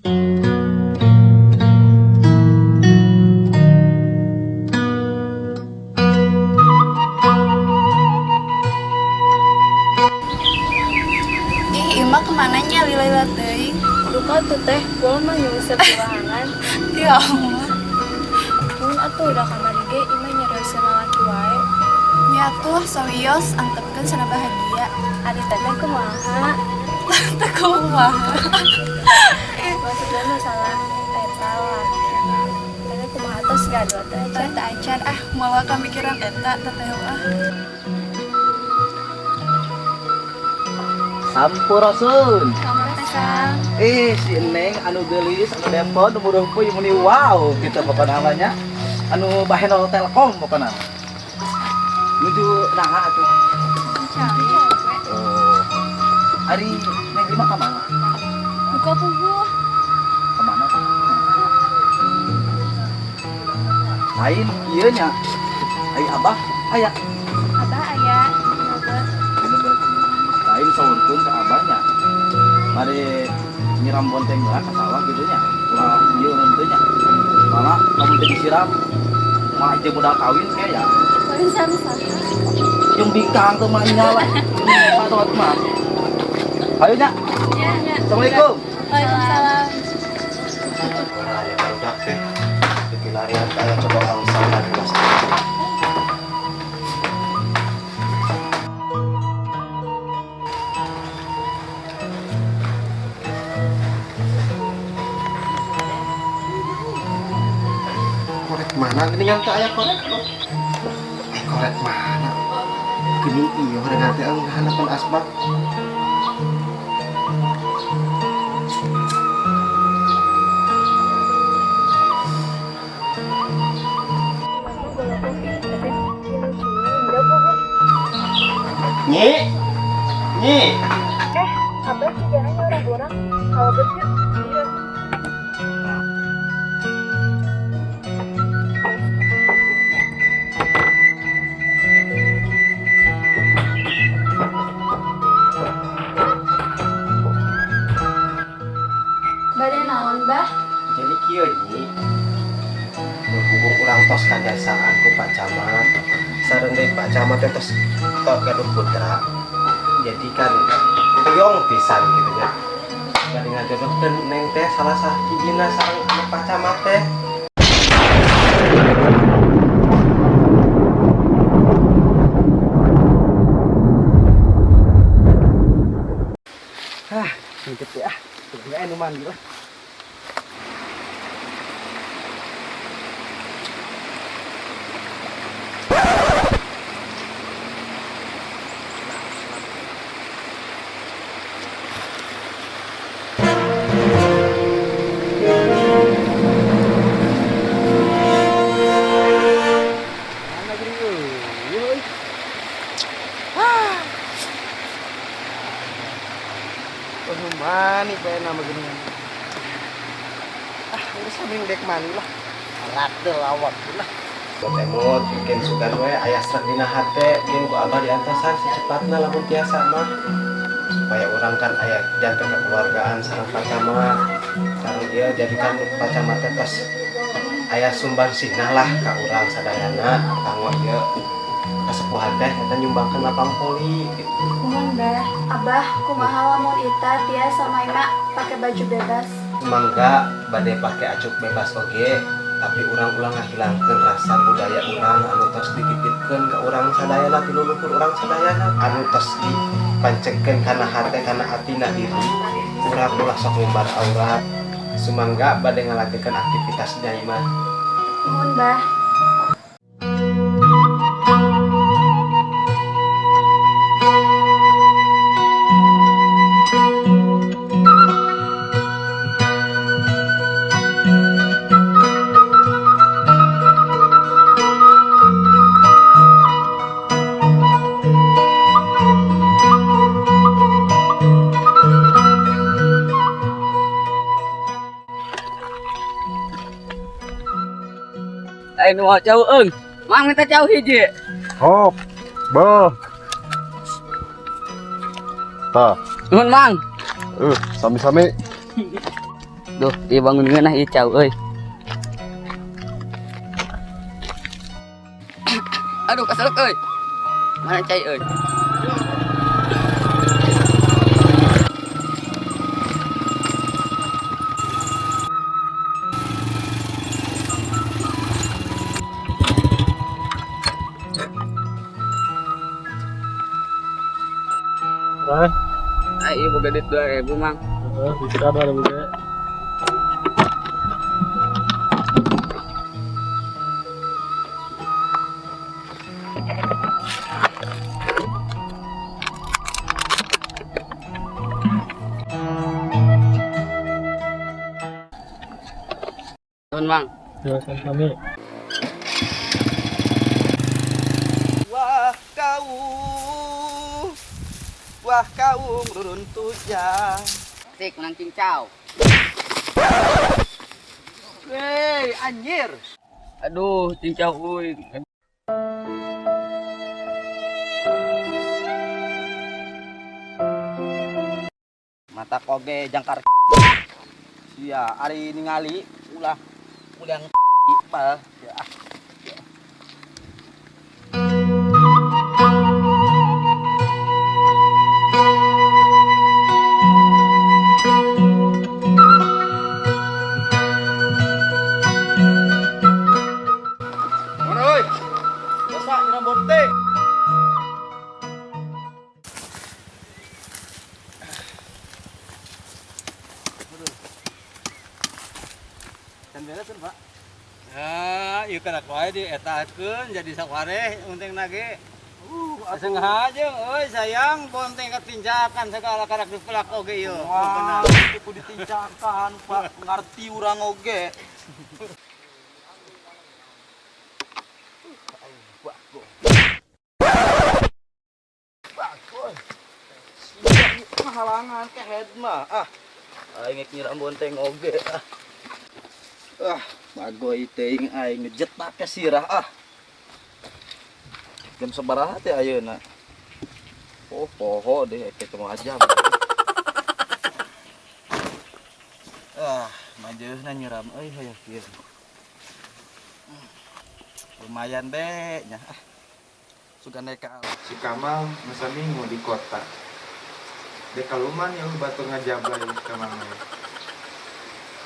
Ih, Ima kemana nya lila-lila teuing? Duka tuh, Teh, gua mah nyungsep di wahangan. Ya Allah. Mun atuh udah kamari ge Ima nyarioskeun lalaki wae. Nya tuh sawios antepkeun sana bahagia. Ari Teteh kumaha? Teh kumaha? Maksudnya masalah eta lah. Teteh kumaha tos gaduh teh? Teh teh acan ah, moal kamikiran eta teteh ah. Sampurasun. Sampurasun. Eh, si Neng anu geulis, anu dempon, nu muruh muni wow gitu pokokna namanya. Anu bahenol Telkom pokokna. Nuju naha atuh? Oh. Ari Neng Rima ka mana? Buka puguh. Ka mana tuh? Lain ieu nya. Ai Abah aya? Abah aya. Lain saurkeun ka abahnya. Bade nyiram bonteng lah ka sawah gitu nya. Ulah ieu teu nya. Malah lamun teu disiram malah jeung modal kawin kayak ya. Kawin sama saha? Yang bikang teu mah nyala. Patot mah. Ayo nya. Ya, ya. Assalamualaikum. Waalaikumsalam. Aya barudak teh. Dipilarian aya coba angsal dari mas. Korek mana geuningan teh aya korek loh. Eh, korek mana? Geuning ieu horengan teh anu hanapan asbak. Nyi. Nyi. Eh, Abah juga nanya orang-orang. Kalau betul, iya. Bade naon, Bah? Jadi kieu, Nyi. Berhubung urang tos kajasaan ku Pak Camat. Sareng deui Pak Camat teh tos tos gaduh putra. Jadi kan hoyong pisan gitu nya. Bade ngajodohkeun Neng teh salah sahijina sareng anu Pak Camat teh. Hah, ngikut ya. Enggak anu mandi lah. Mana gini, euy. Ah. Oh, mani bae nama gini. Ah, udah sambil dek mani lah. Alat deh lawak lah. Buat emot, bikin sugan we aya sreg dina hate, bikin ku Abah diantosan secepatna lamun tiasa mah. Supaya urang kan aya janten kekeluargaan sareng Pak Camat. Sareng ieu jadikan Pak Camat teh tos aya sumbangsihna lah ka urang sadayana kanggo ieu kasepuhan teh eta nyumbangkeun lapang voli gitu. Muhun, Bah. Abah, kumaha lamun Ita, Tia sama Ima pakai baju bebas? Mangga bade pake acuk bebas oge, tapi urang ulah ngahilangkeun rasa budaya urang anu tos dititipkeun ka urang sadayana ti leluhur urang sadayana anu tos dipancegkeun kana hate kana atina diri urang ulah sok ngumbar aurat. Sumangga bade ngalanjutkeun aktivitas Nyai mah. Muhun, Bah. Ayo mau jauh eng. Mang minta jauh hiji. Hop. Bah. Tah, Nuhun, Mang. Sami-sami. Duh, ieu bangun ngeunah ieu cau euy. Aduh, kaselek euy. Mana cai euy? Nah, Ah, ieu boga duit 2000, Mang. heeh, dikira 2000 ge. Nuhun, Mang. Ya, sami. Wah kau, wah kau runtuhnya. Sik, menang cincau. Wey, anjir. Aduh, cincau euy. Mata koge jangkar. Sia, ari ningali ulah ulang ipal. Ya. Mana euy? Biasa nyiram bonteng. Can beres kan, Pak? Ya, ieu kana wae dietakeun jadi sawareh unteng nage. Sengaja euy sayang bonteng ketinjakan segala karak dipelak oge ieu. Wah, itu kudu ditincakan, Pak. Ngarti urang oge. Halangan kehed mah. Ah, aing geus nyiram bonteng oge. Ah. Ah, bagoy teuing aing ngejetak ke sirah ah. Jam sabaraha teh ayeuna? Oh, poho deh, kayak kumaha jam. Ah, majeuna nyiram euy hoyong kieu. Lumayan be nya. Ah. Sugan ka Si Kamal masa minggu di kota. Dek kaluman yang batur ngajablay si Kamal mah.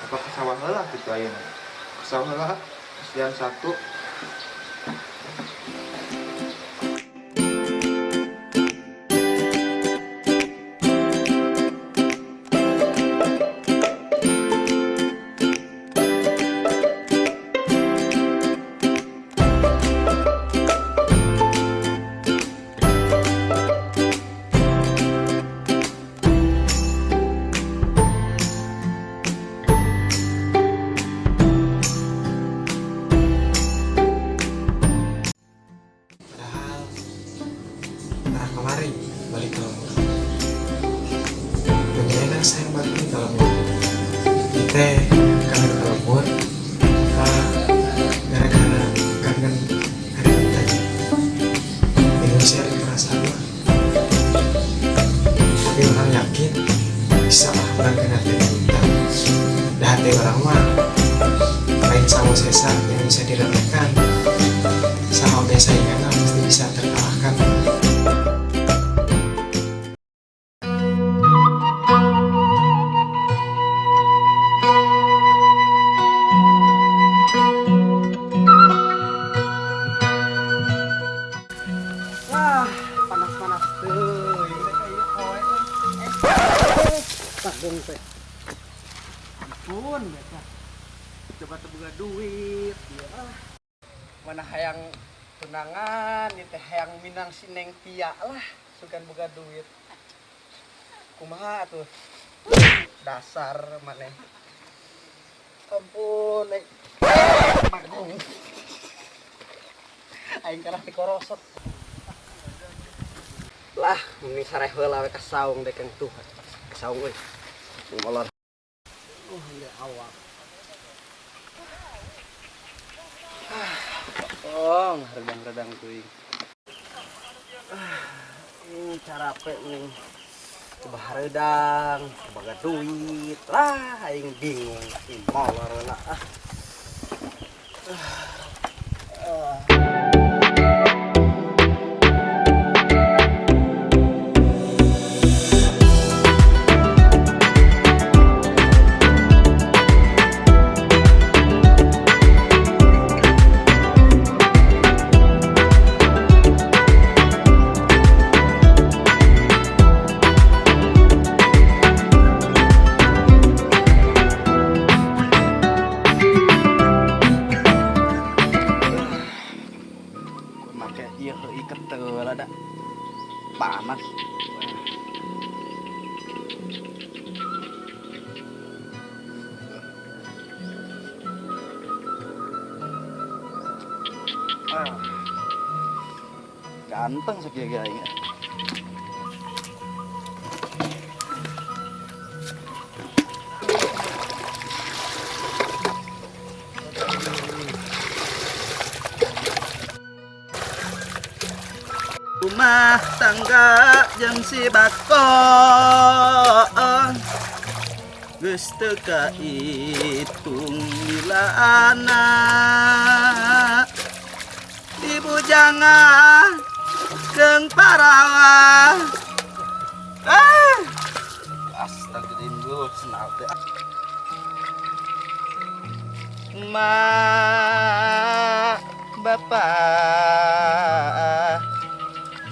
Apa ke sawah heula kitu ayeuna? Ke sawah heula jam 1. Padahal arah kemari balik ke lembur. Bagaimana saya balik ke lembur? Kita kangen ke lembur, gara-gara kangen hari kita. Bingung sih ada perasaan mah. Tapi orang yakin bisa lah orang hati kita. Dah hati orang mah lain sama sesa yang bisa diremehkan. Sama oge saingan mah pasti bisa terkalahkan. Wah, panas-panas teuing teh ieu poe euy. Tanggung teh. Ampun eta. Coba teu boga duit ya. Mana hayang tunangan ieu teh hayang minang si Neng Tia lah, sugan boga duit. Kumaha atuh? Dasar maneh. Ampun, Neng. Bagong. Aing kalah dikorosot. Lah, mending sareh heula we ka saung dek tuh. Ka saung euy. Molor. Ieu awak. Ah, oh, redang-redang teuing. Ah, ini carape nih. Coba hareudang, boga duit lah, aing bingung, aing molor lah. Ah. Make ieu iket teu lah da. Panas. Ah. Ganteng sakieu ge aing. Rumah tangga jeung si Bakon geus teu kaitung lilana dibujangan jeung parawan. Ah, astagfirullah, senal teh. Ma bapak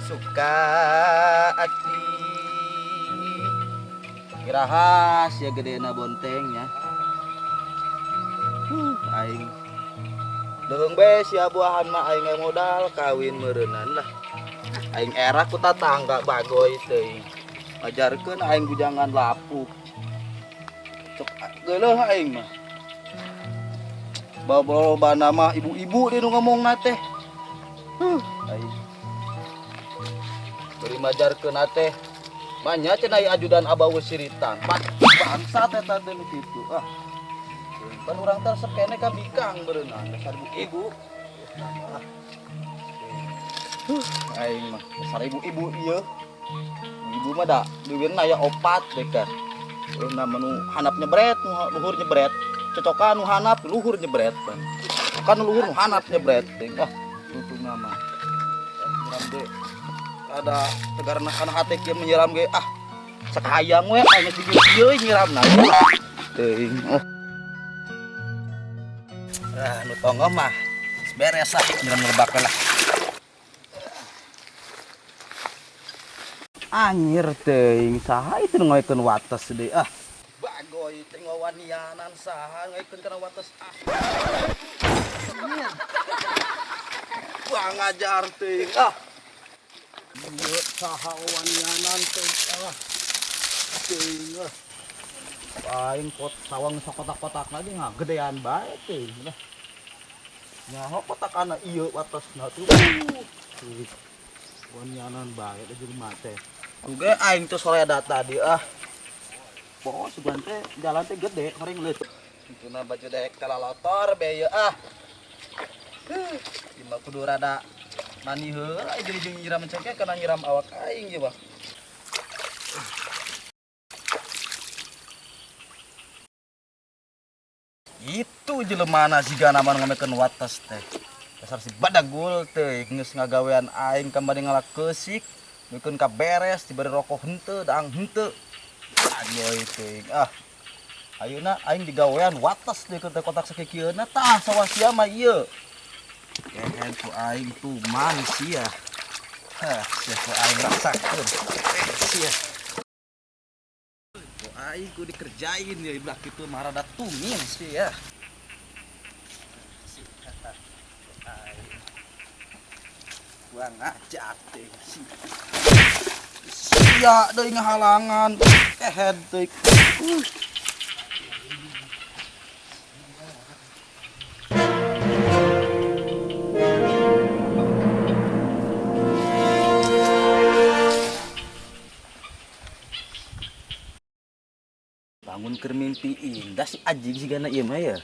suka hati kirahas ya gedena bontengnya. Aing deung be sia buahan mah aing modal kawin meureunnan lah. Aing era ku tatangga bagoy teuing. Ajarkeun aing bujangan lapuk. Cok geuleuh aing mah. Bawa-bawa mah ibu-ibu dia nu ngomongna teh. Aing beri majarkeun teh. Manya cenah ajudan abah geus siritan. Bangsat eta teh nu kitu. Ah. Pan urang teh resep keneh ka bikang beureunan dasar ibu-ibu. Aing mah dasar ibu-ibu ieu. Ibu mah da duwirna aya opat deka. Nah nu handap nyebret, nu luhur nyebret. Cocokan nu handap luhur nyebret pan. Kan luhur nu handap nyebret. Ah, tutuna mah. Nyiram ge. Ada tegarna kana hate kieu menyiram ge. Ah, sakahayang we aing geus kieu nyiramna. Teuing. Ah, nu tonggoh mah beres lah nyiram lebak lah. Anjir teuing saha itu ngoekeun wates deui ah. Bagoy teh ngawanianan saha ngoekeun kana wates ah. Wah ngajar teuing ah. Ieu saha wanianan teuing ah. Teuing ah. Aing kot sawang sakotak-kotak lagi ngagedean bae teuing lah. Nyaho kotakana ieu watesna tuh. Wanianan bae da jeung mate. Kuge aing teh soredat tadi ah. Pokok sugan teh jalan teh gede horeng leutik. Tuna baju daek kalalotor be ieu ah. Ieu mah kudu rada mani heula jadi jeung nyiram cengkeh kana nyiram awak aing ieu mah. Itu jelemana sigana mah ngamekeun wates teh. Dasar si badagul teh geus ngagawean aing kamari ngalak keusik. Mikeun ka beres diberi rokok henteu daang henteu. Aduh teuing ah. Ayeuna aing digawean wates deui teh kotak sakikieuna tah sawah sia mah ieu. Kehen ku aing tuman sia. Hah, sia ku aing rasakeun. Sia. Ku aing ku dikerjain ya iblah kitu mah rada tumin sia. Gua ngajak teh si. Sia deui ngahalangan. Kehed teh. Bangun keur mimpi indah si anjing sigana ieu mah ya.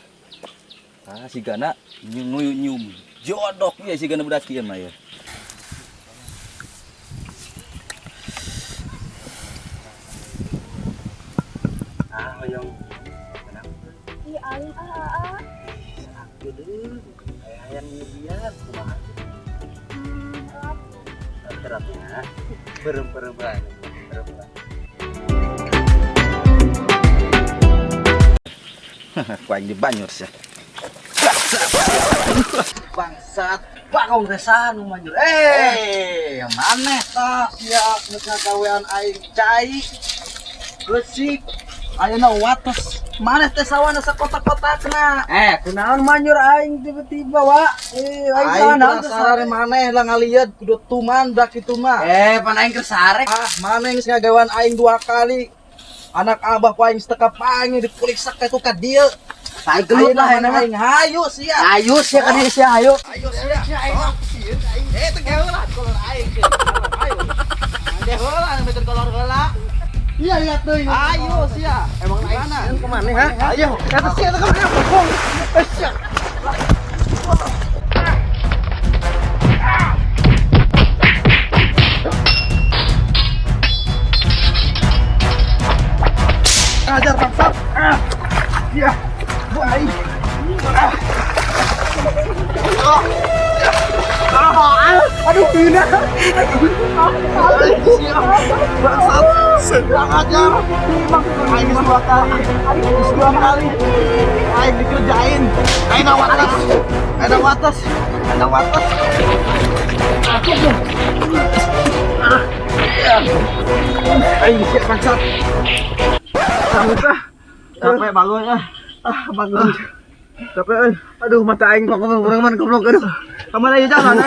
Ah sigana nyum jodok ieu sigana budak ieu mah ya. Ah, hoyong menang. Ih, aing ah. Aku dulu hayang ngebiar kumaha. Terapnya berem-berem. Ku aing dibanyur sia. Bangsat, bagong desa nu manjur. Maneh tah sia geus ngagawean aing cai. Geusi ayeuna wates. Maneh teh sawana sakotak-kotakna. Kunaon manjur aing tiba-tiba, Wak? Aing Aing penasaran maneh lah ngalieu kudu tuman dak kitu mah. Pan aing keur sare. Ah, maneh geus ngagawean aing 2 kali. Anak abah ku aing seteka pangi diperiksa ka itu ka dieu. Aing gelut lah Ayeuna aing hayu sia. Ayo sia ka dieu sia hayu. Ayo sia. Aing sieun aing. Teu heula kolor aing sieun. Ayo. Teh heula meter kolor heula. Iya lihat deui. Ayo sia. Emang aing sieun ka maneh ha? Ayo. Eta sia ka maneh bokong. Sia. Ajar bangsat. Ah. Ya. Bu aing. Ah. Aduh, hina. Bangsat. Kurang ajar. Aing 2 kali. Aing 2 kali. Aing dikerjain. Aing watas. Aing watas. Aing watas. Aing siap bangsat. Capek bangun ah. Ah, bangun. Capek euy. Aduh, mata aing kok kurang man goblok aduh. Kemana aja jalan?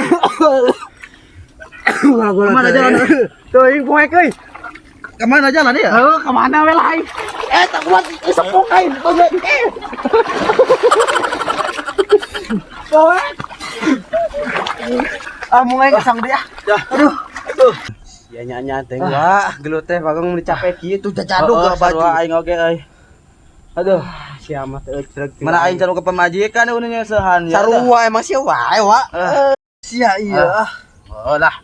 Kemana jalan? Tuh aing poek euy. Kemana jalan ya? Heuh, kemana we lah aing? Tak kuat sepok aing. Poek. Ah, mung aing kesang dia. Aduh. Aduh. Ya nya-nya teh wah, gelut teh bagong capek kieu Tuh jaduk oh, baju aing oge euy. Aduh, sia mah teh euy. Mana aing can ke pamajikan eueuh nyesehan ya. Sarua emang sia wae, Wak. Sia iya. Oh lah.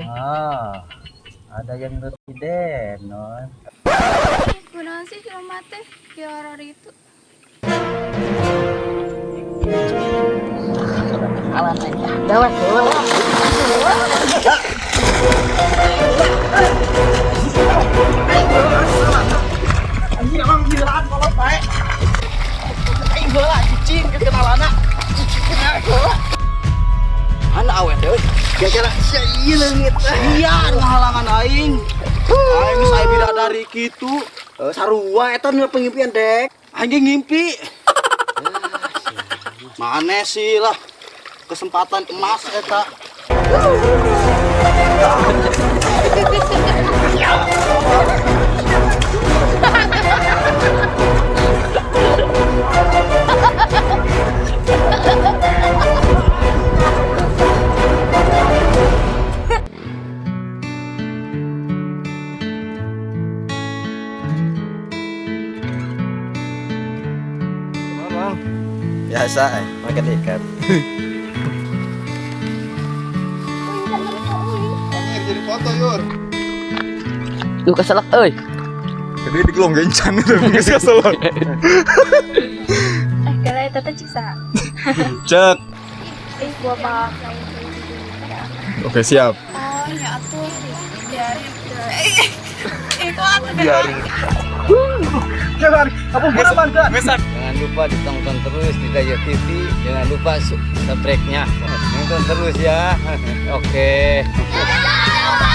Ah, ada yang beriden, non. Kunaon sih jelema teh di horor itu? Anjing emang gilaan kolot bae. Aing heula cicing kekenalana. Cicing heula. Ana awe teh euy. Gara-gara sia ieu leungit. Sia nu ngahalangan aing. Aing geus aya bidadari kitu. Sarua eta nu pengimpian dek. Aing ge ngimpi. Maneh sih lah kesempatan emas eta. Mamang. Biasa makan ikan. Jadi foto yur. Duh keselak euy. Jadi digelong gencan itu geus keselak. Kala eta teh cik saha? Cek. Gua mah Oke, siap. Oh, ya atuh. Biarin. Itu atuh. Biarin. Jangan, kamu berapa? Jangan lupa ditonton terus di Daya TV. Jangan lupa subscribe-nya. Nonton terus ya. Oke. Jangan lupa.